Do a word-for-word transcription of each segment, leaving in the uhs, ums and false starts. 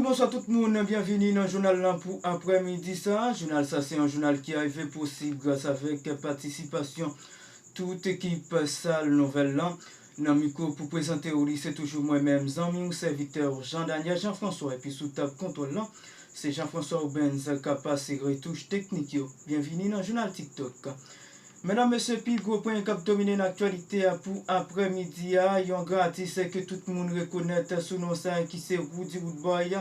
Bonswa tout moun, byenvini nan jounal lan pou aprèmidi sa. Jounal sa se yon jounal ki rive posib gras avèk patisipasyon tout ekip sal nouvèl lan. Nan mikwo pou prezante w li, se toujou mwen menm, zanmi w, sèvitè w, Jean Daniel Jean François, epi sou tab kontwòl lan, se Jean François Rubens k ap asire touch teknik yo. Byenvini nan jounal TikTok. Medam, mesye, pi gwo pwen k ap domine nan aktyalite a pou aprèmidi a, yon gran atis ke tout moun rekonèt sou non sa ki se Roody Roodboy,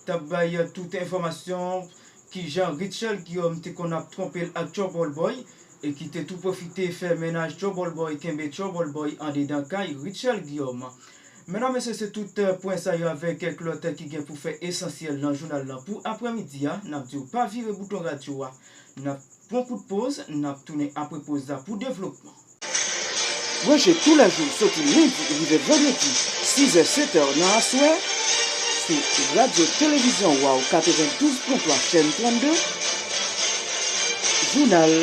t ap bay tout enfòmasyon kijan Rutshelle Guillaume te konn ap twonpe l ak Trouble Boy, e ki te tou pwofite fè mennaj Trouble Boy kenbe Trouble Boy andedan kay Rutshelle Guillaume. Medam, mesye, se tout pwen sa yo avèk kèk lòt ki gen pou fè esansyèl nan jounal lan pou aprèmidi a. N ap di w pa vire bouton radyo a. N ap pran kout poz, n ap tounen apre poz la pou devlopman. Branche toulèjou soti lendi rive vandredi, sizè, setè nan aswè, sou Radyo Televizyon Waw katrevendouz pwen twa, chèn trannde, jounal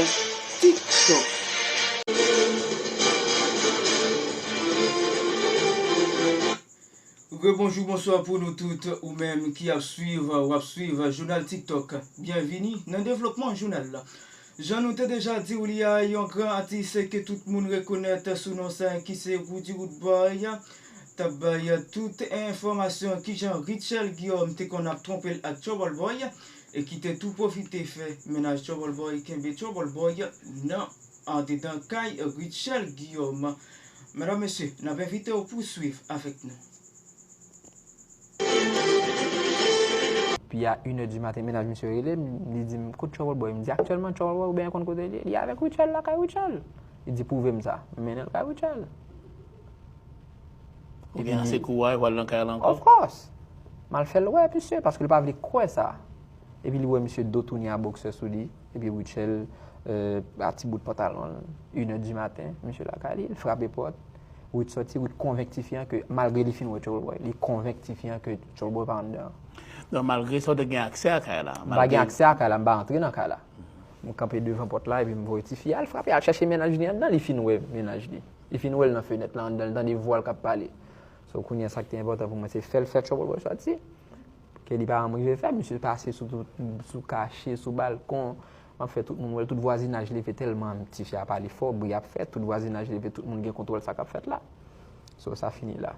TikTok. Rebonjou, bonswa pou nou tout, ou menm ki ap swiv, w ap swiv jounal TikTok. Byenvini nan devlopman jounal la. Jan nou te deja di w li a, yon gran atis ke tout moun rekonèt sou non sa ki se Roody Roodboy, t ap bay tout enfòmasyon kijan Rutshelle Guillaume te konn ap twonpe l ak Trouble Boy, e ki te tou pwofite fè mennaj Trouble Boy kenbe Trouble Boy nan andedan kay Rutshelle Guillaume. Medam, mesye, n ap envite w pou swiv avèk nou. Epi a inè di maten, mennaj misye rele m, li di m, "Kot Trouble Boy?" M di, "Aktyèlman, Trouble Boy, ou byen konn kote li ye? Li avèk Rutshelle, lakay Rutshelle." Li di, "Pwouve m sa." M mennen l kay Rutshelle. Ou gen ase kouraj, w al nan kay la ankò? Of course. M al fè l wè, misye, paske l pa vle kwè sa. Epi li wè misye do tounen a bòksè sou li. Epi Rutshelle, euh, a ti bout pantalon l. Inè di maten, misye lakay li, l frape pòt. Ruth sòti, Ruth konvenk tifi an ke, malgre li fin wè Trouble Boy, li konvenk tifi an ke Trouble Boy pa anndan. Donk, malgre sa, w te gen aksè a kay la? M pa gen aksè a kay la, m pa antre nan kay la. M kanpe devan pòt la, epi m voye tifi a al frape, al chèche mennaj li anndan, li fin wè mennaj li. Li fin wè l nan fenèt la, anndan, l tande vwa l k ap pale. So, kounye a, sa k te enpòtan pou mwen, se fè l fè Trouble Boy sòti. Ke li pa janm rive fè, misye pase sou tout, sou kache, sou balkon, ap fè tout moun wè l, tout vwazinaj leve tèlman tifi a pale fò, bri ap fèt, tout vwazinaj leve, tout moun gen kontwòl sa k ap fèt la. So, sa fini la.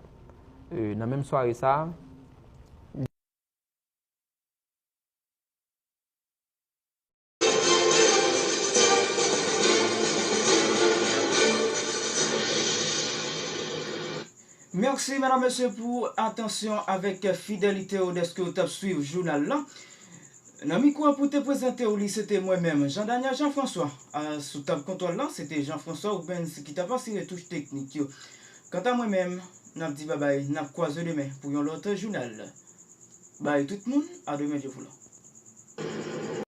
Euh, nan menm sware sa, Mèsi, medam, mesye, pou atansyon avèk fidelite w dèske w t ap swiv jounal lan. Nan mikwo an pou te prezante w li, se te mwen menm, Jean Daniel Jean François. A, sou tab kontwòl lan, se te Jean François Rubens ki t ap asire touch teknik yo. Kanta mwen menm, n ap di babay, n ap kwaze demen pou yon lòt jounal. Bay tout moun, a demen, Dye voulan.